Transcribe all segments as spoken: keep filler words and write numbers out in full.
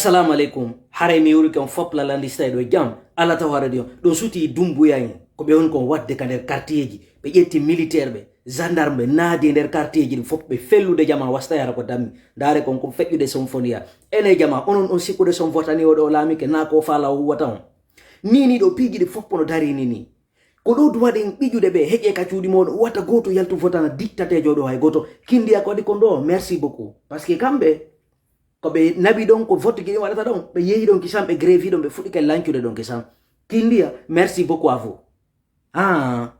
Assalamu aleykum. Haray mi wurike on fop lalandista e ɗo jam. Allah taw haɗa ɗi on. Ɗon suti Dumbuya en. Ko ɓe woni kon waɗde ka nder quartier ji. Ɓe ƴetti militaire ɓe, gendarme ɓe, naadi e nder quartier ji ɗin fop ɓe fellude jama wasta yara ko dammi. Ndaare kon ko feƴƴude Sonfoniya. Ene jama, onon on sikkude Sonfotani o ɗo laamike na ko faala o huwata on. Ni ni ɗo piiji ɗi fop no darini ni. Ko ɗo duwaɗen ɓiƴude ɓe heƴe ka cuuɗi moɗon wata gooto yaltu votana dictatejo ɗo hay gooto. Kindiya ko waɗi kon ɗo, merci beaucoup. Parce que kamɓe ko ɓe naɓi ɗon ko vote ji ɗin waɗata ɗon, ɓe yehi ɗon kisan, ɓe grevi ɗon, ɓe fuɗɗike lancude ɗon kisan. Kindiya, merci beaucoup à vous. Ah.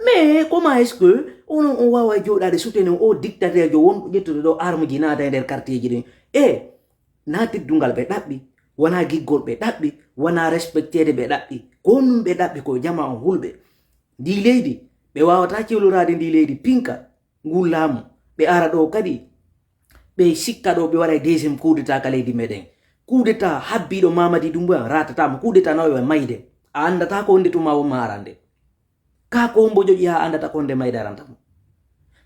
Mais comment est-ce que onon on wawa jooɗaade soutenir o dictateur jo wonɗo ƴettude ɗo arme ji naata e nder quartier ji ɗin? E na teddungal ɓe ɗaɓɓi, wona giggol ɓe ɗaɓɓi, wona respectede ɓe ɗaɓɓi. Ko honɗum ɓe ɗaɓɓi? Ko jama on hulɓe. Ndi leydi, ɓe wawata cewloraade ndi leydi pinka ngun laamu. Ɓe ara ɗo kadi, ɓe sikka ɗo ɓe waɗa deuxième coup d'état ka leydi meɗen. Coup d'état habbiɗo Mamadi Doumbouya ratatamo. Coup d'état nawa ɓe mayde. A andata ko honde tuma won ma arande. Ka ko hombo joƴi ha andata ko honde mayde aranta mo.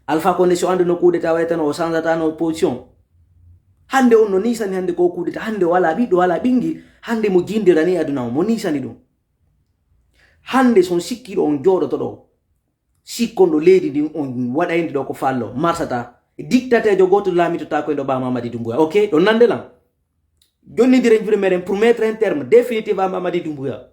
Alpha Condé so anduno coup d'état waytano o sandatano position. Hande on no nisani hande ko coup d'état. Hande o wala ɓiɗɗo, wala ɓingil. Hande mo jindirani aduna o, mo nisani ɗum. Hande son sikkiɗo on jooɗoto ɗo. Sikkonɗo leydi ndin on waɗayndi ɗo ko fallo. Marsata. Dictatejo goto laamitotako e ɗo ɓa Mamadi Doumbouya. Ok, ɗon nande lan. Jonni ndiren juuɗe meɗen pour mettre un terme définitif à Mamadi Doumbouya.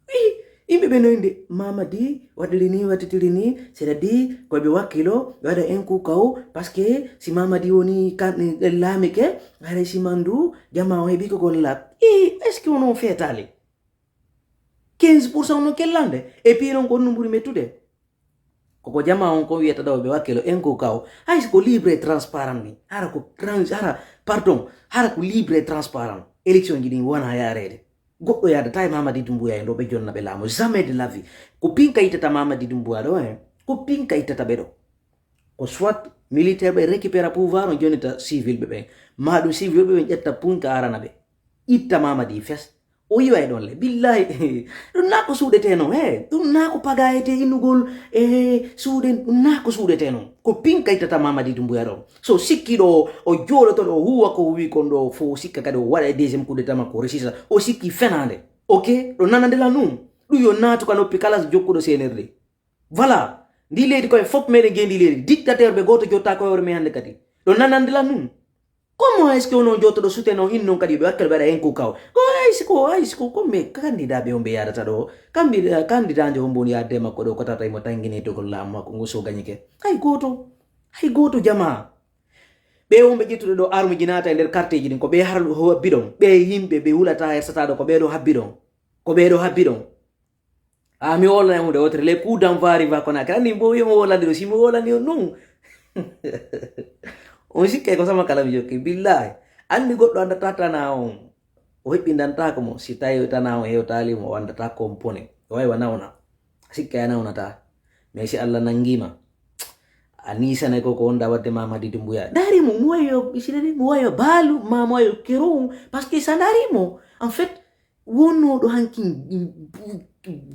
Wi, yimɓe ɓe noyde Mamadi waɗiri ni, waɗitiri ni, c'est-à-dire koye ɓe wakkilo, ɓe waɗa un coup kaw, parce que si Mamadi woni kan, eh, laamike, haray si mandu, jama o heɓi ko golla. I, est-ce que onon feetali? Quinze pour cent no kellande. Et puis non ko honɗum ɓuri mettude. Koko jama on ko wiyata ɗo ɓe wakkilo un coup kaw. Hay ko libre et transparent ni. Hara ko trans-, hara, pardon, hara ko libre et transparent. Élection ji ɗin wona yareede. Goɗɗo yadata e Mamadi Doumbouya en ɗo ɓe jonna ɓe laamu. Jamais de la vie. Ko pinka ittata Mamadi Doumbouya ɗo en. Ko pinka ittata ɓe ɗo. Ko soit militaire ɓe récupéra pouvoir on jonnita civil ɓe ɓen. Ma ɗum civil ɓe ɓen ƴetta punka arana ɓe. Itta Mamadi fes. O yiwa e ɗon le. Billahi. Ɗum na ko suuɗete non. He, ɗum na ko pagayete innugol e suuɗen. Ɗum na ko suuɗete non. Ko pinka ittata Mamadi Doumbouya ɗo. So sikki ɗo o jooɗoto ɗo huwa ko huwi kon ɗo fo sikka kadi o waɗa e deuxième coup d'état makko o resisa. O sikki fenande. Ok? Ɗo nanande lan ɗum. Ɗum yo naatu ka noppi kala jokkuɗo C N R D. Voilà. Ndi leydi koye fop meɗen jeyi ndi leydi. Dictateur ɓe goto jotta ko hoore men hande kadi. Ɗo nanande lan ɗum. Comment est-ce que onon jottoɗo soutien on innon kadi ɓe wakkil ɓe waɗa hen ko kaw? Ko ay siko, ay siko, ko mais candidat ɓe on ɓe yadata ɗo. Kamɓe, eh, candidat nde hombo woni yadde makko ɗo ko tata imo tangini dogol laamu makko ngo so gañike. Hay goto. Hay goto jama. Ɓe on ɓe ƴettuɗo ɗo arme ji naata e nder quartier ji ɗin ko ɓe har habbi ɗon. Ɓe yimɓe ɓe hulata hersata ɗo ko ɓe ɗo habbi ɗon. Ko ɓe ɗo habbi ɗon. Ah, mi wolana hunde wotere. Les coups d'envoi arriva Conakry. Anndi mbo wi'o mi wolani ɗo, si mi wolani on non. On sikkay ko sama kala mi jokki. Billahi. Anndi goɗɗo anndata tana on. O heɓɓindantaako mo. Si tawi tana on hewtaali mo, o anndata ko on pone. O wawi wa nawna. Sikkay a nawnata. Mais si Allah nangima, a nisanay ko ko wonda wadde Mamadi Doumbouya. Dari mo, mo wayo, si dari mo wayo baalu, ma mo wayo kerowu. Parce que sa dari mo, en fait, wonnooɗo hankin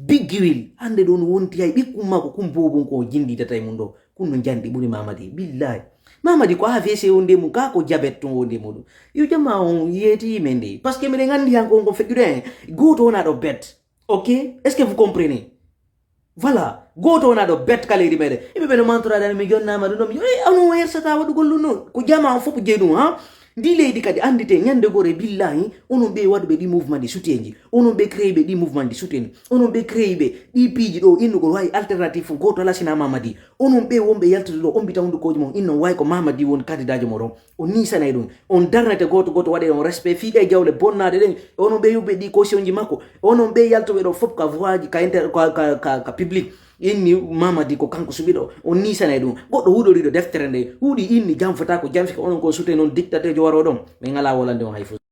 biggiwil, hannde ɗo no wonti hay ɓikkun makko, kun boobon ko o jindidata e mum ɗo, kun no njanɗi ɓuri Mamadi, billahi. Mamadi ko A V C wonde mum, ka ko jabet tun wonde muɗum. Yo jama on yeeti men de, parce que miɗen anndi hanko on ko feƴƴude hen, gooto wona ɗo bet. Ok? Est-ce que vous comprenez? Voilà, gooto wona ɗo bet ka leydi meɗen. Yimɓe ɓe no mantorade, mi jonnama ɗum ɗo, mi, eh, onon hersata waɗugol ɗum noon. Ko jama on fof jeyi ɗum, ha? Ndi leydi kadi anndite, ñande gore billahi, onon ɓe waɗuɓe ɗi mouvement ɗi soutien ji, onon ɓe créé ɓe ɗi mouvement ɗi soutien, onon ɓe créé ɓe ɗi piiji ɗo innugol wawi alternative fof, gooto ala sina Mamadi. Onon ɓe wonɓe yaltude ɗo, on mbita hundukoji mon, innon wawi ko Mamadi woni candidat ji mo ɗon. On nisanay ɗum. On darnete gooto gooto waɗe on respect fii ɗe jawle bonnaɗe ɗen. Onon ɓe yuɓɓe ɗi caution ji makko. Onon ɓe yaltuɓe ɗo fof ka voix ji, ka inter-, ka, ka, ka, ka public. Inni Mamadi ko kanko suɓiɗo. On nisanay ɗum. Goɗɗo huɗoriɗo deftere nde. Huɗi inni jam fota ko jam fika onon kon sute noon dictateur jo waro ɗon. Min ala wolande on hay fof.